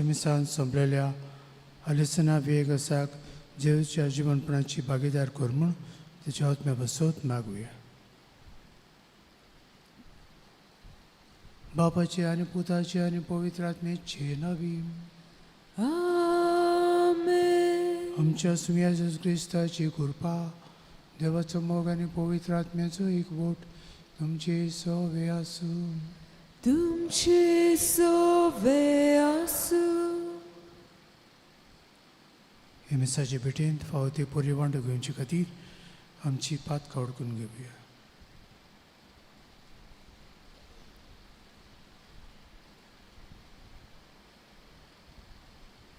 आयच्या मिसान सोंपलेल्या आलिसना विएगसाक जेजूच्या जिवनपणाची भागीदार कर म्हूण तेच्या आत्म्या बसोत मागुया. बापाचे आनी पुताचे आनी पवित्र आत्म्याचे नवी. आमेन. आमच्या सुम्या जेजू क्रिस्ताची कृपा, देवाचो मोग आनी पवित्र आत्म्याचो एकवट तुमचे सवे आसूं. तुमचे सोवे आसूं. हे मिसाचे भेटेंत फावो ती परिवांड घेवचे खातीर आमची पातकां उडकून घेवया.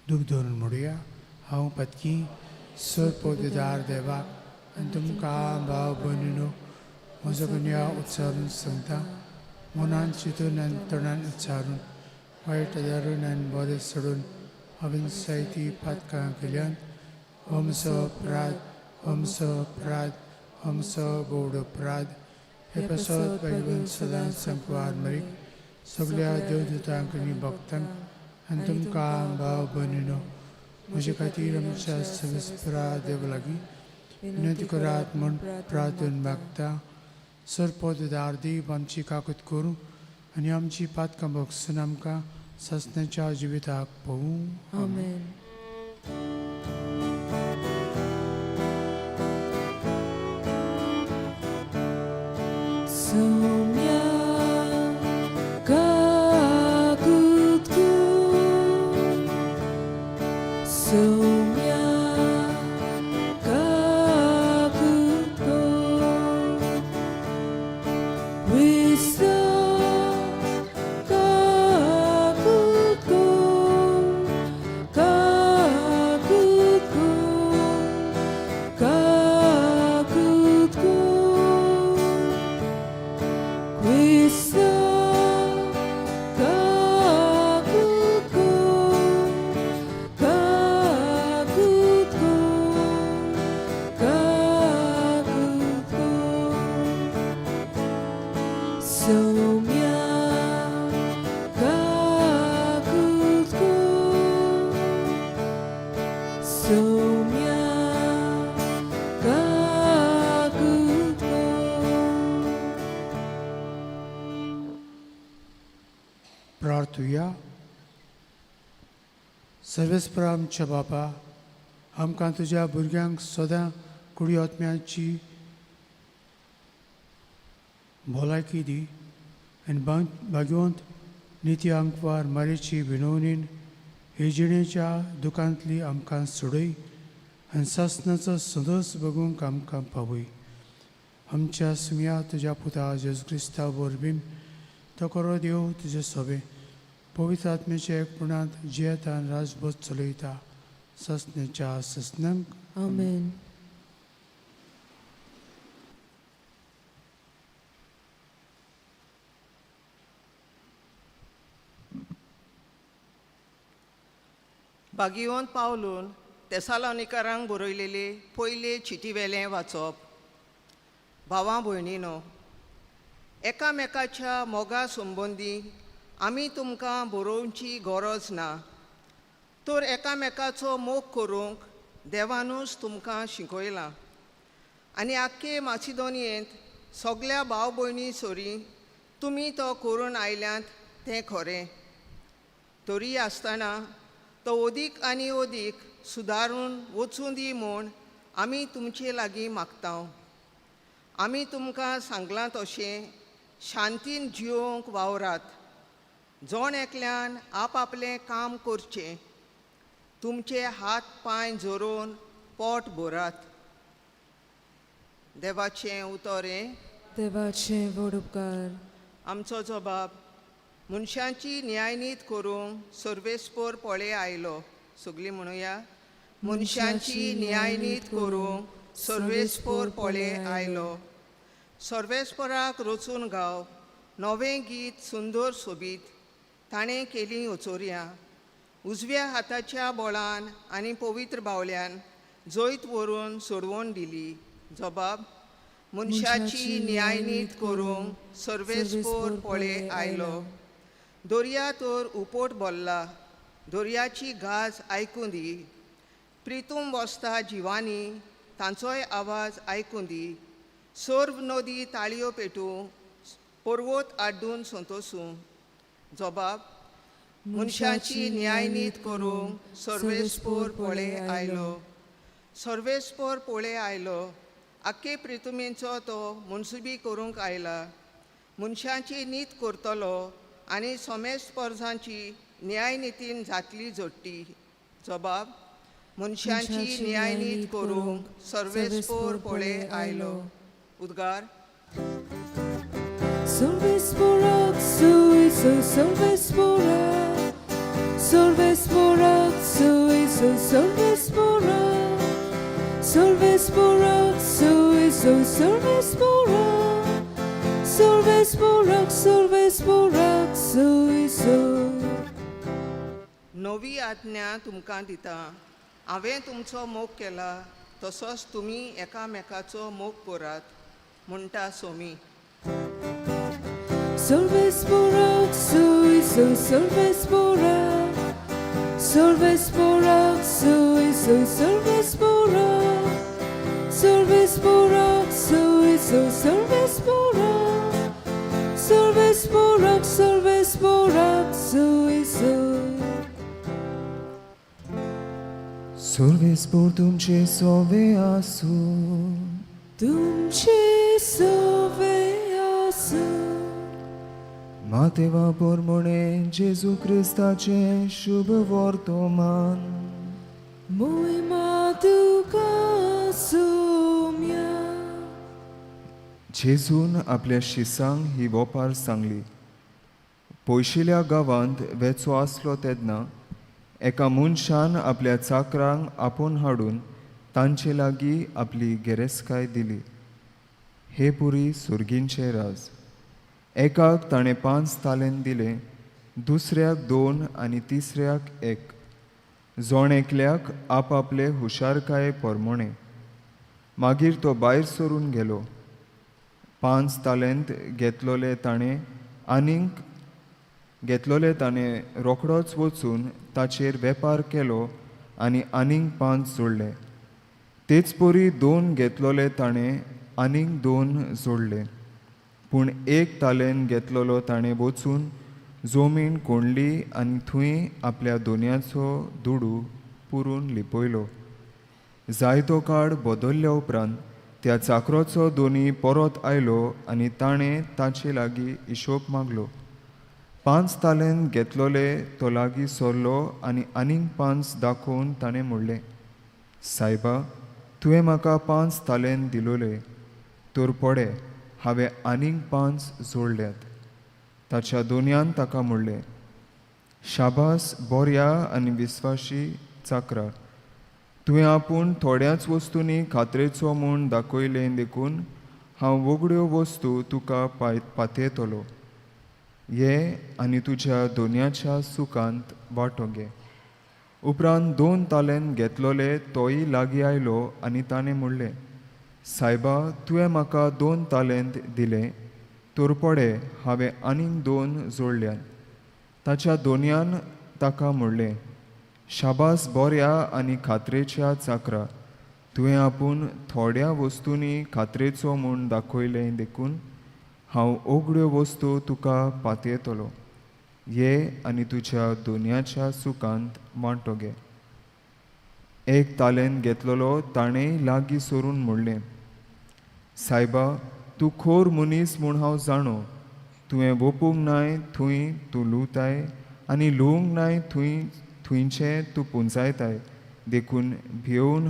दूख धरून म्हणुया, हांव पातकी सरपोदेदार देवाक आनी तुमकां भाव भयणीनो म्हजो गुन्यांव उच्चारून सांगता. मनान चिंतून आनी तोंडान उच्चारून, वायट धरून आनी बरें सोडून हांवें जायतीं पातकां केल्यान. हो अपराध, हो अपराध, हो भोवडो अपराध. हे पासत भाग्यवंत सदांच संकवार मरीक, सगळ्या देवदूतांक आनी भक्तांक आनी तुमकां भाव भयणीनो म्हजे खातीर आमच्या सवेस्परा देवा लागीं विनंती करात म्हूण प्रार्थून मागता. सरपोतदार देव आमची काकूत करूं आनी आमची पातकां भोगसून आमकां सासणाच्या जिविताक पळोवं. आमेन. Soumya kakutku, Soumya kakutku, Cristo kakutku, kakutku, kakutku. Cristo kakutku, kakutku, kakutku. Soumya kakutku, Soumya kakutku. प्रार्थुया. सर्वेस्परा आमच्या बापा, आमकां तुज्या भुरग्यांक सदां कुडी आत्म्याची भलायकी दी आनी भाग्यवंत निती आंकवार मारेची विनवणीन हे जिणेच्या दुकांतली आमकां सोडय आनी सासणाचो संदोस बघूंक आमकां पावय. आमच्या सुम्या तुज्या पुता जेजू क्रिस्ता वरवीं. तो करो देव तुजे सोबे पवित्र आत्म्याच्या एकपणांत जियेता आनी राजबोध चलयता सासणाच्या सासणांक. आमेन. भागीवंत पावलून तेसालोनिकारांक बरयलेले पयले चिटीवेलें वाचप. भावां भयणीनो, एकामेकाच्या मोगा संबंदी आमी तुमकां बरोवची गरज ना, तर एकामेकाचो मोग करूंक देवानूच तुमकां शिकयलां. आनी आख्खे मासिदोनियेंत सगल्या भाव भयणी सरी तुमी तो करून आयल्यात तें खरें. तरी आसतना तो अदीक आनी अदीक सुदारून वचूं दी म्हूण आमी तुमचे लागीं मागता. आमी तुमकां सांगलां तशें शांतीन जियोवंक वावरात. जण एकल्यान आपआपलें काम करचें. तुमचे हात पांय जोरोवन पोट भरात. देवाचें उतर हें. देवाचे व्हड उपकार. आमचो जबाब, मनशांची न्यायनीत करूंक सर्वेस्पोर पळय आयलो. सगळीं म्हणुया, मनशांची न्यायनीत करूंक सर्वेस्पोर पळय आयलो. सर्वेस्पोराक रचून गाव नवें गीत सुंदर सोबीत. ताणें केली ओचोरयां उजव्या हाताच्या बोळान आनी पवित्र बावल्यान जैत व्हरून सोडवून दिली. जबाब, मनशाची न्यायनीत करूंक सर्वेस्पोर पळय आयलो. दर्या तर उपट भरला, दर्याची गाज आयकूं दी. प्रितूम वसता जिवानी तांचोय आवाज आयकूं दी. सर्व नदी ताळयो पेटूं, पर्वत आड्डून संतोसूं. जबाब: मनशाची न्यायनीत करूंक सर्वेस्पोर पळे आयलो, सर्वेस्पोर पळे आयलो. आख्खे प्रितुमेचो तो मनसुबी करूंक आयला. मनशाची नीत करतलो आनी सोमेस्पोर्जांची न्यायनितीन जातली जोडटी. जबाब: मनशांची न्यायनीत करूंक सर्वेस्पोर पळे आयलो. उद्गार. Solves porak su solves porak, solves porak su solves porak, solves porak su solves porak, solves porak, solves porak su. नवी आज्ञा तुमकां दिता. हांवें तुमचो मोग केला तसोच तुमी एकामेकाचो मोग करात म्हणटा Somi. Solves porak su solves porak, solves porak su solves porak, solves porak su solves porak, solves porak, solves porak su. सर्वेस्पोर तुमचे सोवे आसूं. तुमचे सोवे आसूं. मातेवा पोरमोणे जेजू क्रिस्ताचें शुभ वर्तमान. मोहिमा तुका सोम्या. जेजून आपल्या शिसांक ही वोपार सांगली. पयशिल्या गांवांत वेचो आसलो तेन्ना एका मनशान आपल्या चाकरांक आपोवन हाडून तांचे लागीं आपली गिरेस्तकाय दिली. हे पुरी सुर्गींचें राज. एकाक ताणें 5 तालेंत दिले, दुसऱ्याक 2 आनी तिसऱ्याक 1, जोण एकल्याक आपआपले हुशारकाये परमोणें. मागीर तो भायर सरून गेलो. 5 तालेंत घेतलोले ताणें आनीक घेतलोले ताणें रोखडोच वचून ताचेर वेपार केलो आनी आनीक 5 जोडले. तेच परी 2 घेतलोले ताणें आनीक 2 जोडले. पूण 1 तालेंत घेतलोलो ताणें वचून जमीन कोंडली आनी थंय आपल्या दोनयाचो दुडू पुरून लिपयलो. जायतो काळ बदल्ल्या उपरांत त्या चाकरोचो दोनी परत आयलो आनी ताणें ताचे लागीं हिशोब मागलो. 5 तालेंत घेतलोले तो लागीं सरलो आनी आनीक 5 दाखोवन ताणें म्हणलें, सायबा, तुवें म्हाका 5 तालेंत दिलोले, तर पडे हांवें आनीक 5 जोडल्यात. ताच्या दोनयान ताका म्हणलें, शाबास बोऱ्या आनी विस्वाशी चाकरा, तुवें आपूण थोड्याच वस्तूंनी खात्रेचो म्हूण दाखयलें देखून हांव वगड्यो वस्तू तुका पातयेतलो. ये आनी तुज्या दोनयाच्या सुखांत वांटो घे. उपरांत 2 तालेंत घेतलोले तोय लागीं आयलो आनी ताणें म्हणलें, सायबा, तुवें म्हाका 2 तालेंत दिले, तर पडे हांवें आनीक 2 जोडल्यात. ताच्या दोनयान ताका म्हणलें, शाबास बोऱ्या आनी खात्रेच्या चाकरा, तुवें आपूण थोड्या वस्तूंनी खात्रेचो म्हूण दाखयलें देखून हांव ओगड्यो वस्तू तुका पातयेतलो. ये आनी तुज्या दोनयाच्या सुखांत वांटो घे. 1 तालेंत घेतलोलो ताणेंय लागीं सरून म्हणलें, सायबा, तूं खोर मनीस म्हूण हांव जाणो. तुवें वोपूंक नाय थंय तूं लुवताय आनी लुवूंक नाय थंय थंयचें तूं पुंजायताय. देखून भियोवन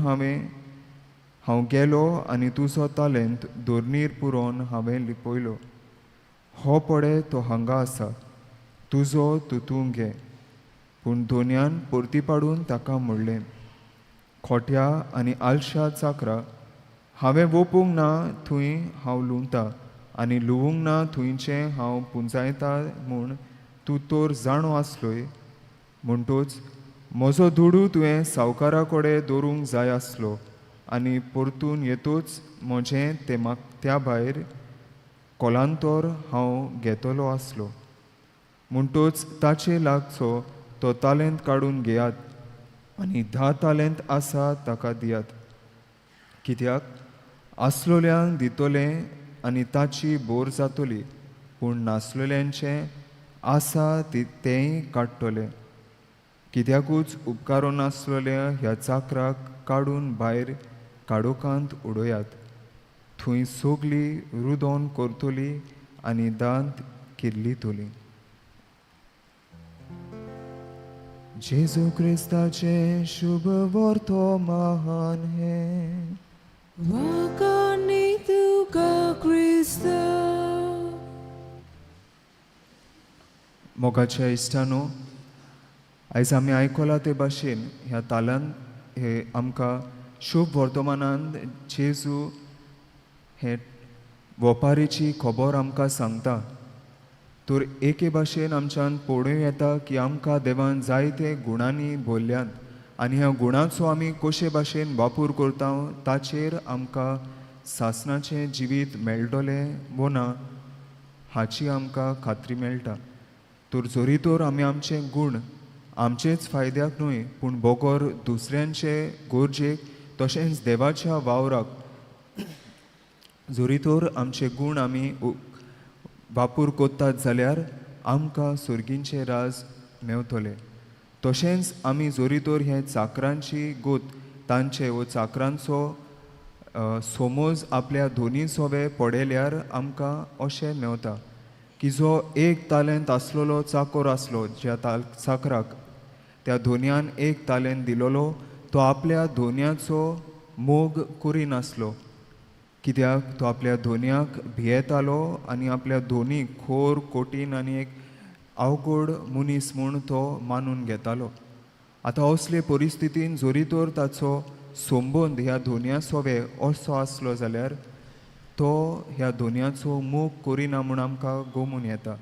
हांव गेलो आनी तुजो तालेंत दोर्नीर पुरोवन हांवें लिपयलो. हो पळे तो हांगा आसा, तुजो तूं तूं घे. पूण दोनयान परती पाडून ताका म्हणलें, खोट्या आनी आलशा चाकरा, हांवें वोपूंक ना थंय हांव लुवता आनी लुवूंक ना थंयचें हांव पुंजायता म्हूण तूं तर जाणो आसलोय. म्हणटूच म्हजो दुडू तुवें सावकारा कडेन दवरूंक जाय आसलो आनी परतून येतूच म्हजें तें म्हाका त्या भायर कोलांतोर हांव घेतलो आसलो. म्हणटूच ताचे लागचो तो तो तालेंत काडून घेयात आनी 10 तालेंत आसा ताका दियात. कित्याक आसलोल्यांक दितोलें आनी ताची बोर जातली, पूण नासलोल्यांचें आसा तेंय काडटलें. कित्याकूच उपकारो नासलोल्या ह्या चाकराक काडून भायर काडोकांत उडयात, थंय सगली रुदोन करतली आनी दांत किल्लितली. जेजू क्रिस्ताचें शुभ वर्तमान हें. वाखाणी तुका क्रिस्ता. मोगाच्या इश्टानो, आयज आमी आयकलां ते भाशेन ह्या तालान हे आमकां शुभ वर्तमानान जेजू हे वपारीची खबर आमकां सांगता. तर एके भाशेन आमच्यान पळोवं येता की आमकां देवान जायते गुणांनी भरल्यात आनी ह्या गुणाचो आमी कशे भाशेन वापर करता ताचेर आमकां सासणाचें जिवीत मेळटलें वो ना हाची आमकां खात्री मेळटा. तर जरी तर आमी आमचे गूण आमचेच फायद्याक न्हय पूण बगर दुसऱ्यांचे गरजेक तशेंच देवाच्या वावराक जरी तर आमचे गूण आमी वापर करतात जाल्यार आमकां सर्गींचें राज मेवतलें. तशेंच आमी जरी तर हे चाकरांची गोत तांचे वो चाकरांचो समज आपल्या दोनी सोवे पडयल्यार आमकां अशें मेवता की जो एक तालेंत आसलेलो चाकोर आसलो ज्या चाकराक त्या धोन्यान एक तालेंत दिलोलो तो आपल्या धोन्याचो मोग करिनासलो. कित्याक तो आपल्या धोन्याक भियेतालो आनी आपल्या धोनीक खोर कठीण आनी एक अवघड मनीस म्हूण तो मानून घेतालो. आतां असले परिस्थितीन जरी तर ताचो संबंद ह्या धोन्या सोवे असो आसलो जाल्यार तो ह्या धोन्याचो मोग करिना म्हूण आमकां गोमून येता.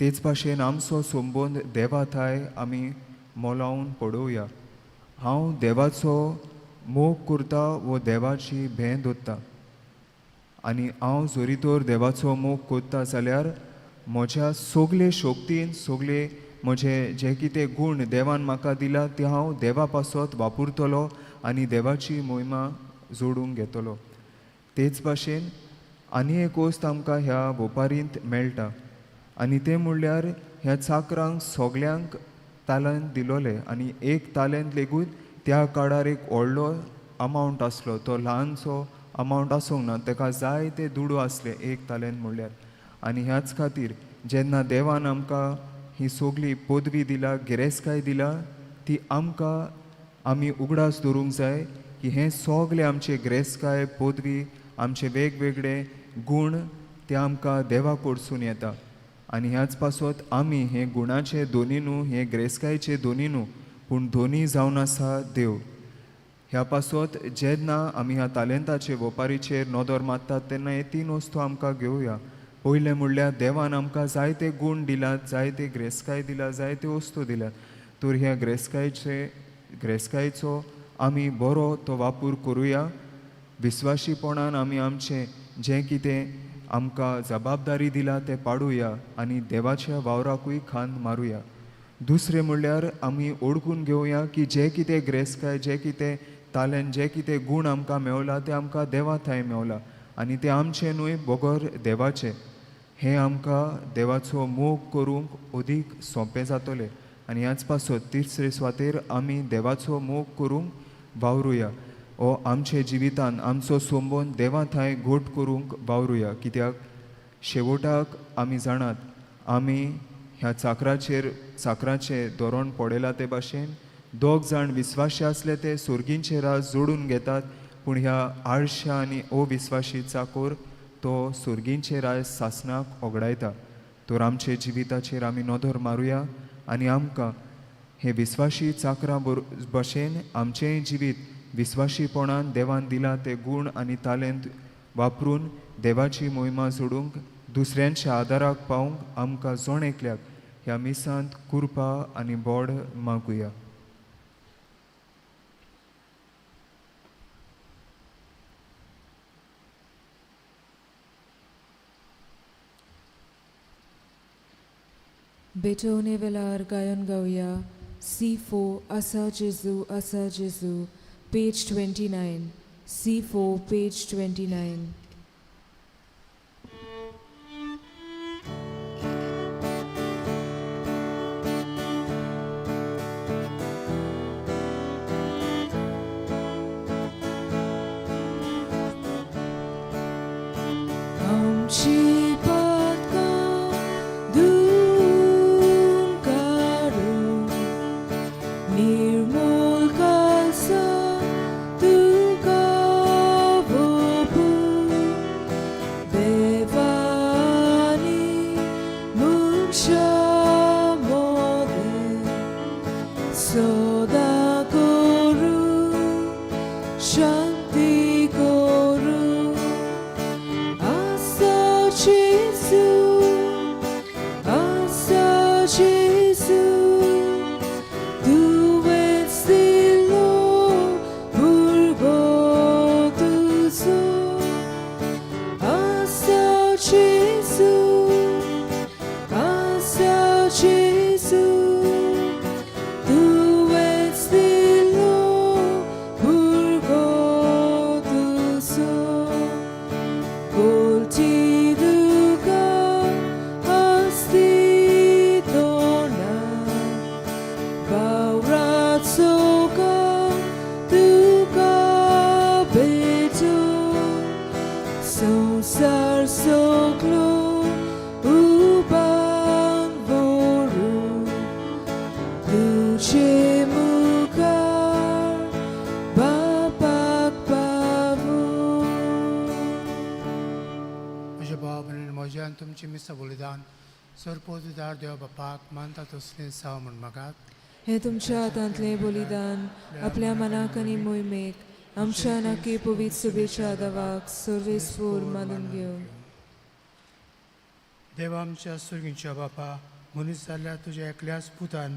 तेच भाशेन आमचो संबंद देवा थाय आमी मोलावन पळोवया. हांव देवाचो मोग करता वो देवाची भें दवरता आनी हांव जरी तर देवाचो मोग करता जाल्यार म्हज्या सगले शक्तीन सगले म्हजे जे कितें गूण देवान म्हाका दिला ते हांव देवा पासत वापरतलो आनी देवाची मोहिमा जोडूंक घेतलो. तेच भाशेन आनी एक वस्त आमकां ह्या वोपारींत मेळटा आनी तें म्हणल्यार ह्या चाकरांक सगल्यांक तालंत दिलोले आनी एक तालंत लेगून त्या काळार एक व्हडलो अमावंट आसलो, तो ल्हानसो अमावंट आसूंक ना, ताका जाय ते दुडू आसले एक तालंत म्हणल्यार. आनी ह्याच खातीर जेन्ना देवान आमकां ही सगली पदवी दिला, गिरेस्तकाय दिला, ती आमकां आमी उगडास दवरूंक जाय की हें सगलें आमचें गिरेस्तकाय पदवी आमचे वेगवेगळे गूण ते आमकां देवा कडसून येता. आनी ह्याच पासत आमी हे गुणाचे दोनी न्हू, हे गिरेस्तकायेचे दोनी न्हू, पूण दोनी जावन आसा देव. ह्या पासत जेन्ना आमी ह्या तालेंताचे वपारीचेर नदर मारतात तेन्ना हे तीन वस्तू आमकां घेवया. पयलें म्हणल्यार देवान आमकां जायते गूण दिल्यात, जायते गिरेस्तकाय दिल्या, जायते वस्तू दिल्यात, तर ह्या गिरेस्तकायेचो आमी बरो तो वापर करुया. विस्वाशीपणान आमी आमचें जें कितें आमकां जबाबदारी दिला तें पाडुया आनी देवाच्या वावराकूय खांद मारुया. दुसरें म्हणल्यार आमी ओळखून घेवया की जें कितें गिरेस्तकाय, जें कितें तालेंत, जें कितें गूण आमकां मेवला तें आमकां देवा थंय मेवला आनी तें आमचें न्हय बगर देवाचें. हें आमकां देवाचो मोग करूंक अदीक सोंपें जातलें आनी ह्याच पासत तिसरे सुवातेर आमी देवाचो मोग करूंक वावरुया. ओ आमचे जिवितान आमचो संबंद देवा थंय घट करूंक वावरुया. कित्याक शेवटाक आमी जाणात आमी ह्या चाकराचें धोरण पडयलां ते भाशेन दोग जाण विस्वाशी आसले ते सोर्गींचे राज जोडून घेतात, पूण ह्या आळश्या आनी अविस्वाशी चाकोर तो सोर्गींचे राज सासणाक ओगडायता. तर आमचे जिविताचेर आमी नदर मारुया आनी आमकां हे विस्वाशी चाकरां भशेन आमचेंय जिवीत विस्वाशीपणान देवान दिला ते गूण आनी तालेंत वापरून देवाची मोहिमा जोडूंक दुसऱ्यांच्या आदाराक पावूंक आमकां जण एकल्याक ह्या मिसांत कृपा आनी बोड मागुया. बेटोवणे वेळार गायन गावया. C4 Asa Jesu Asa Jesu, page 29. C4 page 29. आमची पातकां धुवन काडून निर्मूल कासा तुका वोपून देवानी मनशा मोदें सदां करूं शांती करूं. Asa Jesu, Asa Jesu, तुवेंच दिलो भुरगो तुजो. Asa Jesu, Asa Jesu, तुवेंच दिलो भुरगो तुजो. गोलटी तुका अस्तित्व ना, वावराचो तुका भेटो, संवसार सगलो उबान व्हरूं तुजे मुखार बापाक पावूं. म्हज्या भाव भयणीन म्हज्या आनी तुमची मिसां बलिदान सरपोजदार देव बापाक मानता तसलें जावं म्हूण मागात. हे तुमच्या हातांतलें बलिदान आपल्या मनाक आनी मोहिमेक आमच्या नाकी पवित्र सभेच्या दवाक सर्वेस्फूर मानून घेवं. देवा आमच्या सुर्गींच्या बापा, मनीस जाल्ल्या तुज्या एकल्याच पुतान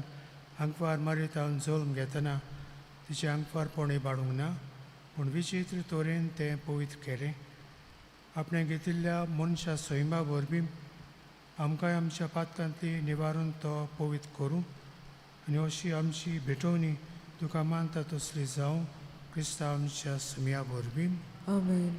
आंकवार मारितावन जल्म घेतना तुजें आंकवारपणूय बाडूंक ना, पूण विचित्र तरेन तें पवित्र केलें. आपणें घेतिल्ल्या मनशा सैमा वरवीं आमकांय आमच्या पातकांतली निवारून तो पवित्र करूं आनी अशी आमची भेटवणी तुका मानता तसली जावं, क्रिस्तांव आमच्या सुमया वरवीं. आमेन.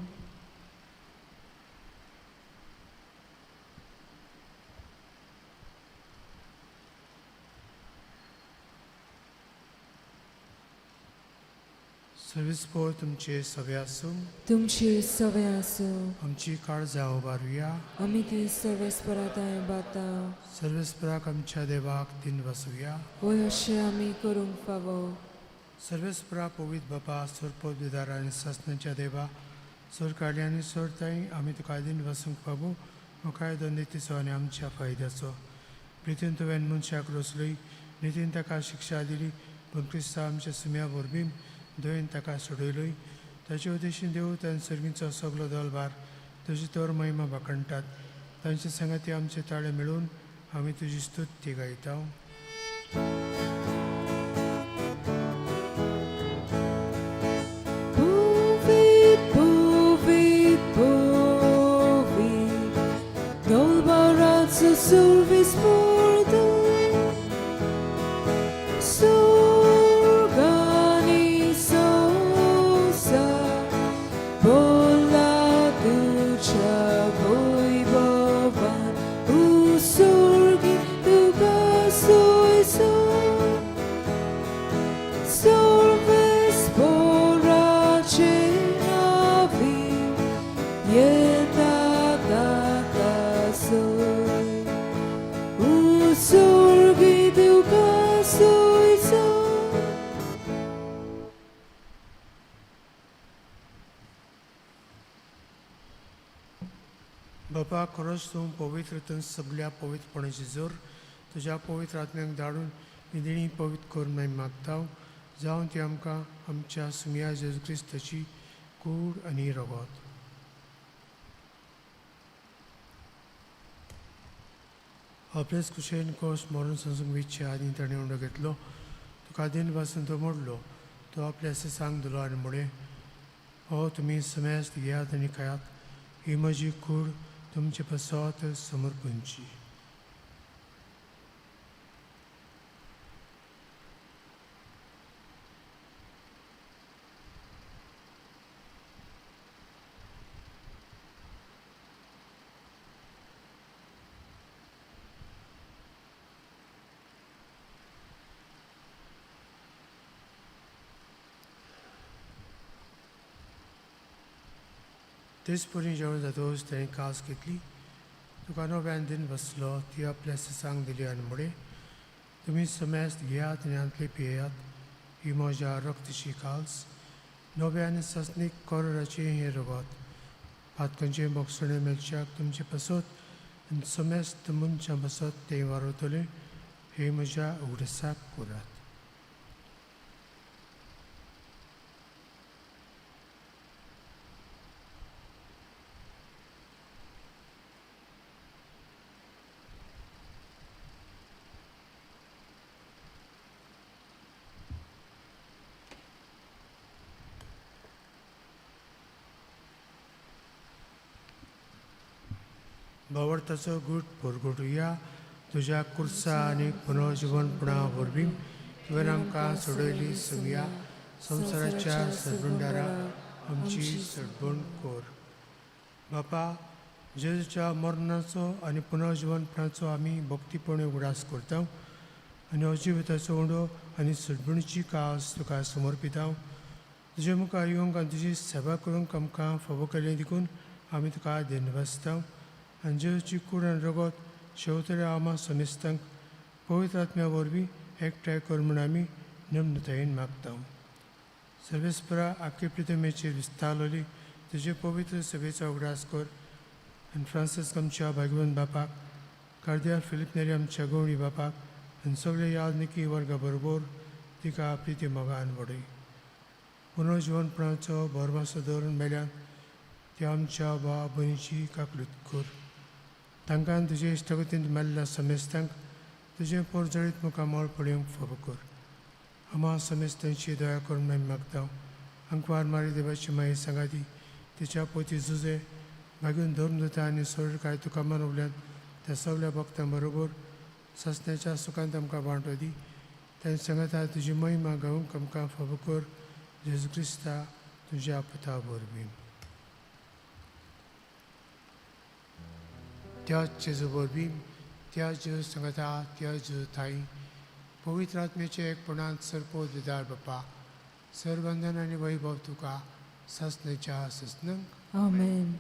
सर्वेस्पोर तुमचे सगळे आसूं. तुमचे सवे आसूं. आमची काळजां उबारुया. आमी ती सर्वेस्पराताय बाता. सर्वेस्पराक आमच्या देवाक दिन वसुया. वय, अशें आमी करूंक फावो. सर्वेस्परा, पवित्र बाबा, सोरपोत आनी सासणाच्या देवा, सोर आनी सोरताय, आमी तुका दिन वसूंक फावो हो कायदो नितीचो आनी आमच्या फायद्याचो. प्रितीन तुवें मनशाक रोसलोय, नितीन ताका शिक्षा दिली, पूण क्रिस्तांव आमच्या सुम्या वरवीं दयेन ताका सोडयलोय. ताचे उद्देशीन देव तांचे सर्गींचो सगलो दलभार तुजी तर महिमा वाखणटात. तांचे सांगाती आमचे ताळे मेळून आमी तुजी स्तुती गायता. पवित्र, पवित्र, पवित्र, दलभाराचो सर्वेस्पोर तूं, सर्ग आनी संवसार भरला तुज्या वैभवान. उत्सर्गी तुका सोयसो, सर्वेस्पोराचे नांवी येता ताका सोय. उत्सर्गी तुका सोयसो. बापा, खरोच तूं पवित्र, तूं सगल्या पवित्रपणाची जोर. तुज्या पवित्र आत्म्याक धाडून ही दिणी पवित्र कर म्हण मागता, जावन ती आमकां आमच्या सुमया जेजू क्रिस्ताची कूड आनी रगत. आपलेच कुशेन कोस मरून संसूंक विच्चे आदीं ताणें उंडो घेतलो, तुका दिन पासून तो मोडलो, तो आपल्या सांग दिलो आनी म्हळें, हो तुमी समेस्त घेयात आनी खायात, ही म्हजी कूड तुमचे पसत समर्पणची. तेच परी जेवण जातकच ताणें कास घेतली, तुका नव्यान दिन बसलो, ती आपल्या ससांक दिली आनी म्हळें, तुमी समेस्त घेयात आनी हांतले पियेयात, ही म्हज्या रक्तची काल्स, नव्या आनी ससनीक कोराचें हें रगत, पातकांचें भोगसणें मेळच्याक तुमचे पसत आनी समेस्त मनशां पसत तें वारवतलें, हे म्हज्या उगडासाक करात. भावार्थाचो गूट परगटुया तुज्या कुर्सा आनी पुनर्जिवनपणा वरवीं तुवें आमकां सोडयली सुमया, संवसाराच्या सरबंडारा आमची सडबण कर. बापा, जेजूच्या मरणाचो आनी पुनर्जिवनपणाचो आमी भक्तीपणे उगडास करता आनी अजिविताचो उंडो आनी सडबणीची कास तुका समर्पिता. तुजे मुखार येवंक आनी तुजी सेवा करूंक आमकां फावो केलें देखून आमी तुका धन्यवाद. आनी जेजूची कूड आनी रगत शेवतल्या आमा समेस्तांक पवित्र आत्म्या वरवीं एकठांय कर म्हूण आमी नम्रतायेन मागता. सर्वेस्परा आख्खे प्रितमेचेर विस्तारलोली तुजे पवित्र सभेचो उगडास कर आनी फ्रांसीस आमच्या भाग्यवंत बापाक, कार्दियाल फिलीप नेरी आमच्या गवळी बापाक आनी सगळे यादनिकी वर्गा बरोबर तिका आपली ती मोगान वडय. पुनर्जिवनपणाचो भरमासो दवरून मेल्यान त्या आमच्या भाव भयणीची काकलूत कर. तांकां तुजे इश्टागतींत मेल्ल्या समेस्तांक तुजें पोरजळीत मुखामळ पळोवंक फावो कर. आमा समेस्तांची दया करून आमी मागता. आंकवार मारी देवाची माई सांगाती तिच्या पोती जुजे भागून धर्मदूता आनी सोडकाय तुका मनवल्यान त्या सगल्या भक्तां बरोबर ससण्याच्या सुखांत आमकां वांटो दी. तांच्या सांगाता तुजी महिमा गावंक आमकां फावो कर. जेजू क्रिस्ता तुज्या पुता वरवीं. त्या जेजू वरवीं, त्या जेजू सांगाता, त्या जेजू थाई पवित्र आत्म्याचे एकपणांत सरपोत विदार बापा, सरबंधन आनी वैभव तुका ससनेच्या ससनंक. आमेन.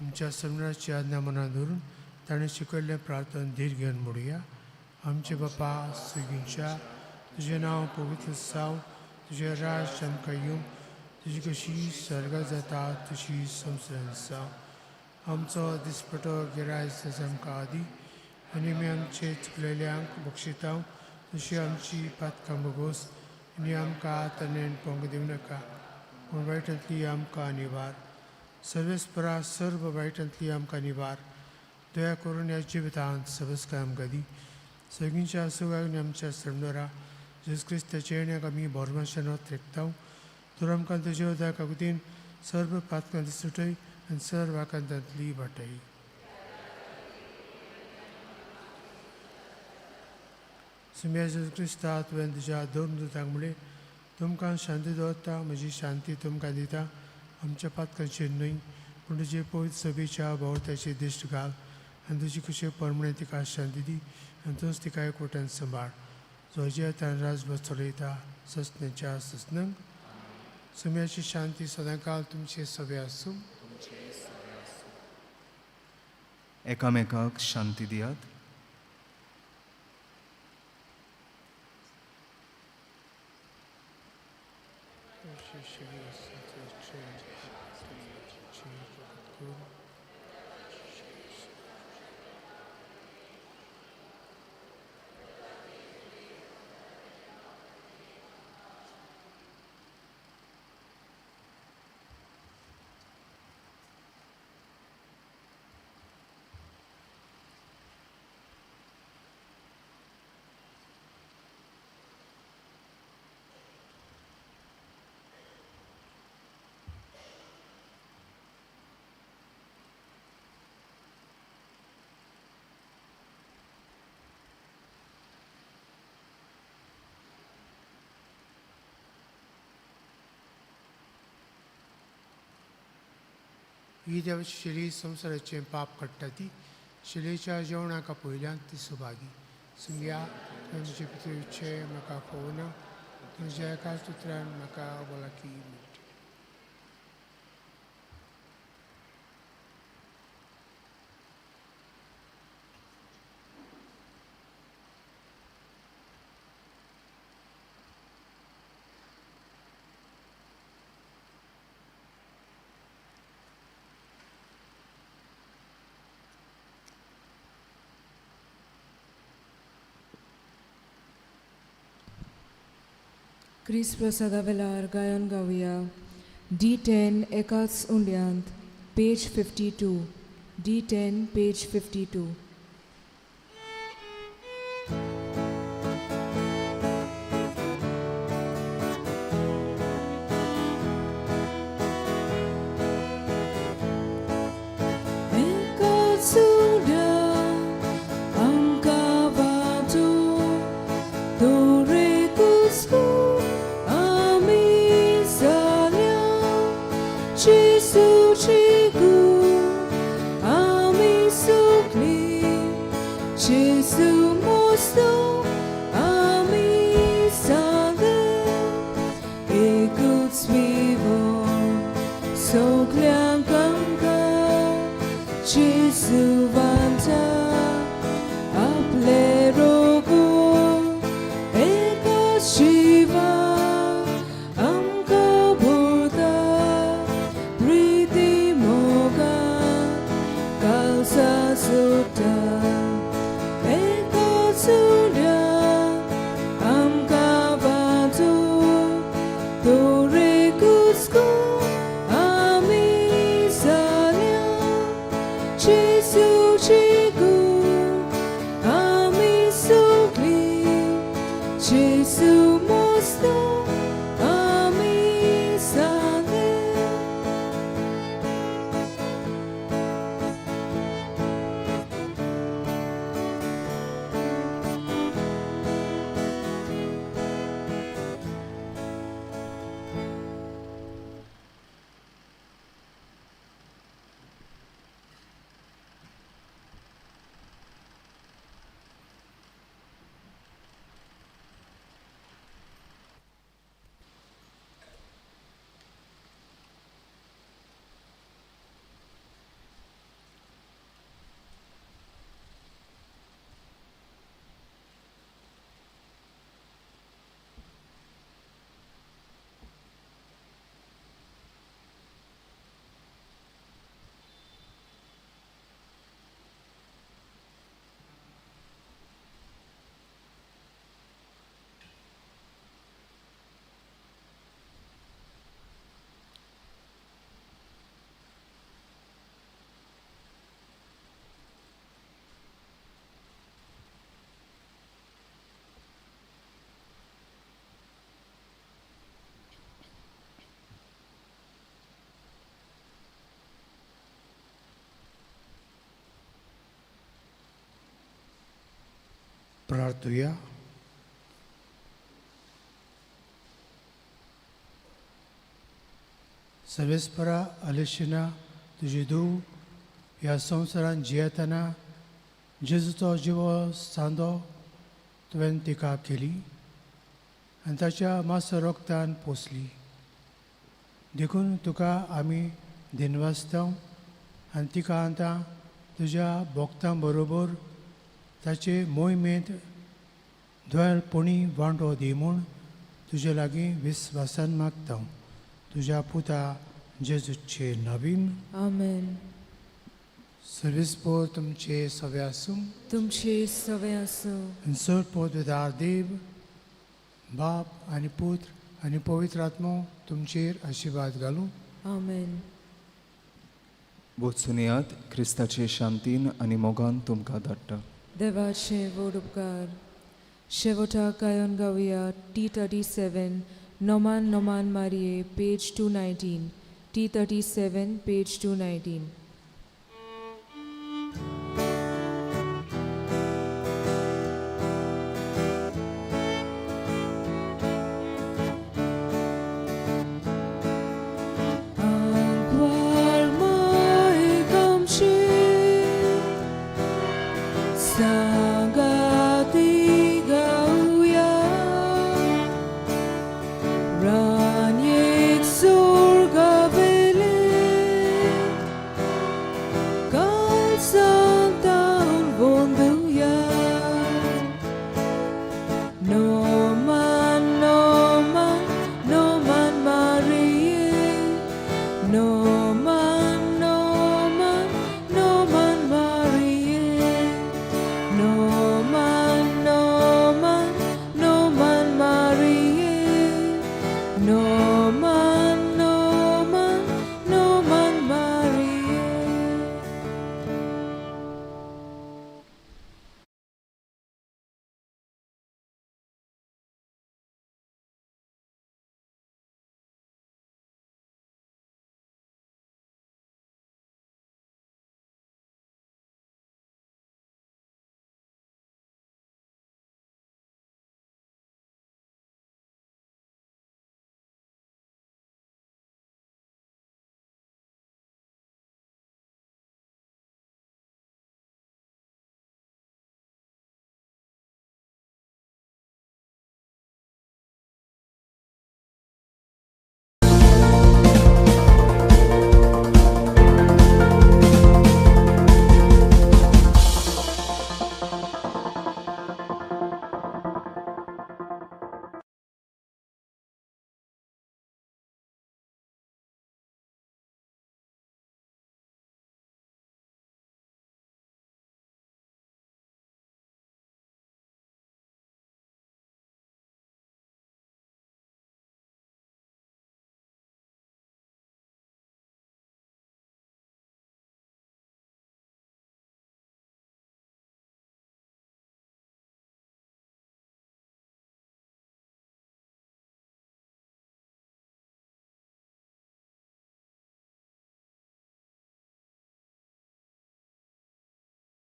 आमच्या सम्राटची आज्ञा मनात धरून ताणें शिकयल्लें प्रार्थना धीर घेवन म्हणुया. आमचे बापा सुगींच्या, तुजें नांव पवित्र जावं, तुजें राज आमकां येवं, तुजी कशी स्वर्गात जाता तशी संवसारांत जावं. आमचो दिसपटो गिरायस आमकां आदी आनी आमी आमचे चुकलेल्यांक बक्षिता तशी आमची पातकां भोगोस आनी आमकां तणेन पोंग दिवं नाका, पूण वायटांतली आमकां निवार. सर्वेस्परा सर्व वायटांतली आमकां निवार. दया करून ह्या जिवितांत सबस्काय आमकां दी. सगळींच्या सुगाक आमच्या सरनोरा जेजू क्रिस्ताच्या येण्याक आमी भरमाशान त्रेकता. तर आमकां तुज्या उदका काकुतीन सर्व पातकांत सुटय आनी सर्व आकांतांतली वाटय. सुम्या जेजू क्रिस्ता, तुवें तुज्या दोन दुतांक म्हणलें, तुमकां शांती दवरता, म्हजी शांती तुमकां दिता, आमच्या पातकांचेर न्हय पूण तुजे पवित्र सभेच्या भोंवताची दिश्ट घाल आनी तुजी कशे परमणे तिका शांती दी आनी तूंच तिका एकवटान सांबाळ, जो जियेता राजभर चलयता ससनेच्या ससनंक. सुम्याची शांती सदांकाल तुमचे सभे आसूं. एकामेकाक शांती दियात. ही देवाची शेली संवसाराचें पाप काडटा ती शिलेच्या जेवणाक पयल्यान ती सुभागी. सुंगया तुमचे पितृचे म्हाका खोवना तुज्या एकाच उतरान म्हाका भलायकी मेळटली. क्रिस्त प्रसादा वेळार गायन गावया D10 एकाच उंड्यांत पेज 52 D10 page 52. एकाच उंड्यांत आमकां वांटो दरेकूच आमी जाल्या जेजूची कूड आमी सगळीं जेजू मोस्तो आमी जाले एकूच विवो सगळ्यांक आमकां जेजू वांटा आपले रोगो एकाच जिवा आमकां भरता प्रिती मोगा कालसा सुट्टा एकाच उड्यान आमकां वांटो दरेकूच आमी जाल्या जेजूची कूड आमी सगळीं जेजू मोस्तो आमी जाले. प्रार्थुया. सर्वेस्परा अलेशिना तुजी धूव ह्या संवसारांत जियेतना जेजूचो जिवो सांदो तुवें तिका केली आनी ताच्या मास रोगतान पोसली. देखून तुका आमी दिनवासता आनी तिका आतां तुज्या भोक्तां बरोबर ताचे मोहिमेंत द्वेलपणी वांटो दी म्हूण तुजे लागीं विस्वासान मागता. तुज्या पुता जेजूचे नवीन. आमेन. सर्विसपोर तुमचे सवे आसूं. तुमचे सवे आसूं. आनी सर पोतदार देव बाप आनी पुत्र आनी पवित्र आत्मो तुमचेर आशिर्वाद घालूं. आमेन. वचून क्रिस्ताचे शांतीन आनी मोगान तुमकां धाडटा. देवाचे व्हड उपकार. शेवटाक गायन गावया T37 Noman Noman मारिये page 219 T37 page 219. Anguar mai kamshi sangati No.